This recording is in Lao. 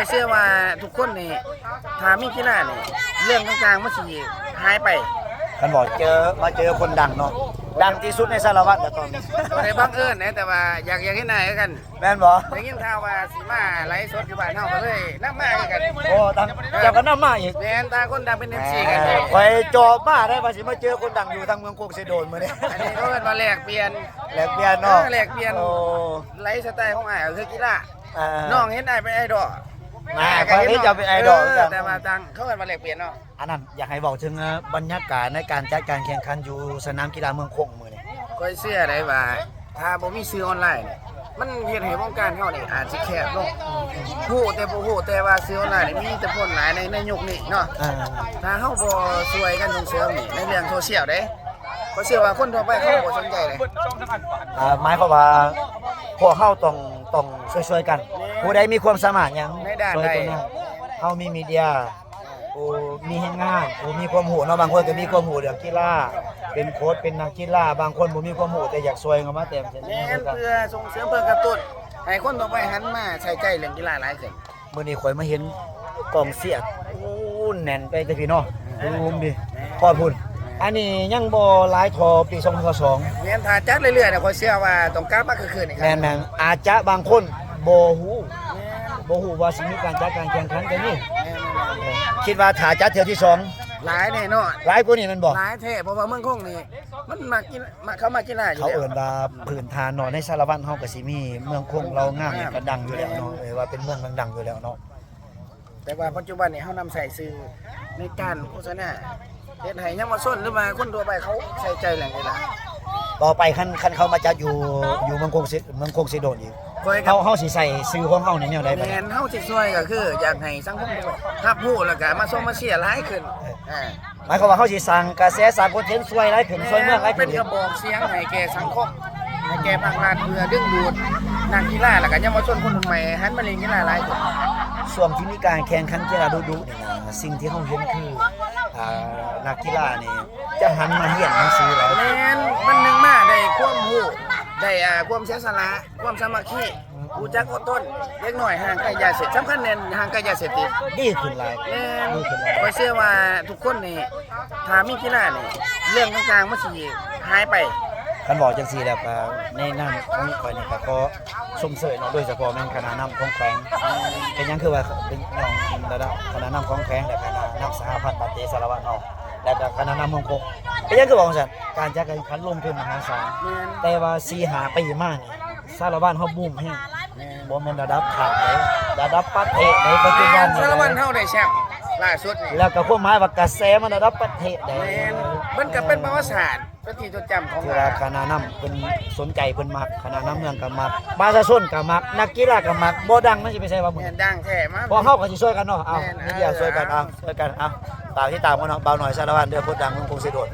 ເຊື່ອວ່າທຸກຄົນນີ້ ຖ້າມີກິລານີ້ ເລື່ອງຕ່າງໆມັນຊິຫາຍໄປ. ຄັນບອກເຈີ ມາເຈີຄົນດັງເນາະ ດັງທີ່ສຸດໃນສາລະວັນແລ້ວຕອນນີ້. ບໍ່ໄດ້ບັງເອີນນະ ແຕ່ວ່າຢາກ ຢາກເຫັນໜ້າຄືກັນ. ແມ່ນບໍ່? ໄດ້ຍິນຂ່າວວ່າຊິມາໄລຟ໌ສົດຢູ່ບ້ານເຮົາ ກໍເລີຍນຳມາຄືກັນ. ໂອ້ ຕ່າງເຈົ້າກໍນຳມາອີກ. ແມ່ນ ຕ່າງຄົນຕ່າງເປັນເອັຟຊີກັນ. ຂ້ອຍຈອບມາໄດ້ວ່າຊິມາເຈີຄົນດັງຢູ່ທາງເມືອງໂຄກເຊໂດນມື້ນີ້. ອັນນີ້ເຂົາເອີ້ນວ່າແລກປ່ຽນ. ແລກປ່ຽນເນາະ. ເອີ ແລກປ່ຽນ. ໂອ້ ໄລຟ໌ສະໄຕຂອງອ້າຍກໍຄືກິລາ. ອ່າ ນ້ອງເຫັນອ້າຍເປັນໄອດອລ. ອ່າ ຂ້ອຍເຫັນເຈົ້າເປັນໄອດອລ. ເອີ ແຕ່ວ່າຕ່າງ ເຂົາເອີ້ນວ່າແລກປ່ຽນເນາະ. ອັນນັ້ນ ຢາກໃຫ້ເວົ້າເຖິງ ເອີ ບັນຍາກາດໃນການຈັດການແຂ່ງຂັນຢູ່ສະໜາມກິລາເມືອງຄົງມື້ນີ້. ຂ້ອຍເຊື່ອໄດ້ວ່າ ຖ້າບໍ່ມີສື່ອອນລາຍນີ້ ມັນເຮັດໃຫ້ວົງການເຮົານີ້ອາດຊິແຄບລົງ. ຮູ້ແຕ່ບໍ່ຮູ້ ແຕ່ວ່າສື່ອອນລາຍນີ້ມີອິດທິພົນຫຼາຍໃນ ໃນຍຸກນີ້ເນາະ. ອ່າ ຖ້າເຮົາບໍ່ຊ່ວຍກັນສົ່ງເສີມນີ້ ໃນເລື່ອງໂຊຊຽວເດ້ ຂ້ອຍເຊື່ອວ່າຄົນທົ່ວໄປເຂົາບໍ່ສົນໃຈເດ້. ອ່າ ໝາຍຄວາມວ່າພວກເຮົາຕ້ອງ ຕ້ອງຊ່ວຍໆກັນ. ແມ່ນ. ຜູ້ໃດມີຄວາມສາມາດຫຍັງ ໃນດ້ານໃດ ຊ່ວຍຕົວນັ້ນ. ເຮົາມີມີເດຍ ຜູ້ມີແຮງງານ ຜູ້ມີຄວາມຮູ້ເນາະ. ບາງຄົນກໍມີຄວາມຮູ້ເລື່ອງກິລາ ເປັນໂຄດ ເປັນນັກກິລາ. ບາງຄົນບໍ່ມີຄວາມຮູ້ ແຕ່ຢາກຊ່ວຍເຂົ້າມາແຕ້ມ. ແມ່ນ ເພື່ອສົ່ງເສີມ ເພື່ອກະຕຸ້ນໃຫ້ຄົນທົ່ວໄປຫັນມາໃສ່ໃຈເລື່ອງກິລາຫຼາຍຂຶ້ນ. ມື້ນີ້ຂ້ອຍມາເຫັນກອງເຊຍ ໂອ້ ແໜ້ນໄປແຕ່ພີ້ເນາະ. ແມ່ນ. ໂອ້ ພີ່ ພໍ້ພຸ້ນ. ອັນນີ້ຍັງບໍ່ຫຼາຍເທົ່າປີສອງພັນຊາວສອງ. ແມ່ນ ຖ້າຈັດເລື້ອຍໆນີ້ ຂ້ອຍເຊື່ອວ່າຕ້ອງກັບມາຄືຄືນອີກ. ແມ່ນໆ ອາດຈະບາງຄົນບໍ່ຮູ້ ແມ່ນ ບໍ່ຮູ້ວ່າຊິມີການຈັດການແຂ່ງຂັນກໍມີ. ແມ່ນໆ ເອີ ຄິດວ່າຖ້າຈັດເທື່ອທີສອງ ຫຼາຍແນ່ນອນ. ຫຼາຍກວ່ານີ້ແມ່ນບໍ່? ຫຼາຍແທ້ ເພາະວ່າເມືອງຄົງນີ້ ມັນມັກກິລາ ມັກ ເຂົາມັກກິລາຢູ່ແລ້ວ. ເຂົາເອີ້ນວ່າພື້ນຖານເນາະ ໃນສາລະວັນເຮົາກໍຊິມີເມືອງຄົງ ເລົ່າງາມ ເອີ ນີ້ກໍດັງຢູ່ແລ້ວເນາະ. ເອີ ວ່າເປັນເມືອງດັງໆຢູ່ແລ້ວເນາະ. ແຕ່ວ່າປັດຈຸບັນນີ້ເຮົານຳໃຊ້ສື່ໃນການໂຄສະນາ ເຮັດໃຫ້ເຍົາວະຊົນ ຫຼືວ່າຄົນທົ່ວໄປເຂົາໃສ່ໃຈແຫຼງເວລາ. ຕໍ່ໄປຄັນ ຄັນເຂົາມາຈັດຢູ່ ຢູ່ເມືອງຄົງເຊ ເມືອງຄົງເຊໂດນອີກ ຂ້ອຍກໍ ເຮົາ ເຮົາຊິໃສ່ຊື່ຂອງເຮົານີ້ແນວໃດບາດນີ້? ແມ່ນ ເຮົາຊິຊ່ວຍກໍຄືຢາກໃຫ້ສັງຄົມຮັບຮູ້ ແລ້ວກໍມາຊົມມາເຊຍຫຼາຍຂຶ້ນ. ເອີ ອ່າ ໝາຍຄວາມວ່າເຮົາຊິສ້າງກະແສ ສ້າງຄອນເທັນຊ່ວຍຫຼາຍຂຶ້ນ ແມ່ນ ຊ່ວຍເມືອງຫຼາຍຂຶ້ນ. ເປັນກະບອກສຽງໃຫ້ແກ່ສັງຄົມ ໃຫ້ແກ່ພາກລັດ ເພື່ອດຶງດູດນັກກິລາ ແລ້ວກໍເຍົາວະຊົນຄົນລຸ້ນໃໝ່ໃຫ້ຫັນມາຫຼິ້ນກິລາຫຼາຍຂຶ້ນ. ຊ່ວງທີ່ມີການແຂ່ງຂັນກິລາດຸໆນີ້ນະ ສິ່ງທີ່ເຮົາເຫັນຄື ອ່າ ນັກກິລານີ້ຈະຫັນມາຮຽນໜັງສືຫຼາຍ. ແມ່ນ ມັນໜຶ່ງມາໄດ້ຄວາມຮູ້ ໄດ້ ອ່າ ຄວາມເສຍສະຫຼະ ຄວາມສາມັກຄີ ຮູ້ຈັກອົດທົນ. ເດັກນ້ອຍຫ່າງໄກຢາເສບ ສຳຄັນແມ່ນຫ່າງໄກຢາເສບຕິດ. ດີຂຶ້ນຫຼາຍ. ແມ່ນ ດີຂຶ້ນຫຼາຍ. ຂ້ອຍເຊື່ອວ່າທຸກຄົນນີ້ ຖ້າມີກິລານີ້ ເລື່ອງຕ່າງໆມັນຊິຫາຍໄປ. ຄັນເວົ້າຈັ່ງຊີ້ແລ້ວກໍ ໃນນາມຂອງຂ້ອຍນີ້ກໍຂໍຊົມເຊີຍເນາະ ໂດຍສະເພາະແມ່ນຄະນະນຳຂອງແຂວງ. ເປັນຫຍັງຄືວ່າເປັນຍ້ອນລະດັບຄະນະນຳຂອງແຂວງ ແລະ ຄະນະນຳສະຫະພັນບານເຕະສາລະວັນເຮົາ ແລະ ກໍຄະນະນຳເມືອງຄົງ. ເປັນຫຍັງຄືວ່າຈັ່ງຊັ້ນ? ການຈັດການແຂ່ງຂັນລົງທຶນມະຫາສານ. ແມ່ນ. ແຕ່ວ່າສີ່ຫ້າປີມານີ້ ສາລະວັນເຮົາບູມແຮງ. ແມ່ນ. ບໍ່ແມ່ນລະດັບຊາດເດ້ ລະດັບປະເທດເດ້ ປັດຈຸບັນນີ້. ສາລະວັນເຮົາໄດ້ແຊມລ່າສຸດນີ້ ແລ້ວກໍຄວາມໝາຍວ່າກະແສມັນລະດັບປະເທດເດ້. ແມ່ນ. ມັນກໍເປັນປະຫວັດສາດ ເປັນທີ່ຈົດຈຳຂອງ ຄືວ່າຄະນະນຳເພິ່ນສົນໃຈ ເພິ່ນມັກ ຄະນະນຳເມືອງກໍມັກ ປະຊາຊົນກໍມັກ ນັກກິລາກໍມັກ. ບໍ່ດັງມັນຊິໄປໃສວະມື້ນີ້? ແມ່ນ ດັງແທ້ມາ. ພວກເຮົາກໍຊິຊ່ວຍກັນເນາະ. ເອົາ ແມ່ນ ມີເດຍ ເອີ ຊ່ວຍກັນ. ເອົາ ຊ່ວຍກັນ. ເອົາ ຝາກຕິດຕາມກັນເນາະ ບ່າວໜ້ອຍສາລະວັນເດີ ຄົນດັງເມືອງຄົງເຊໂດນ.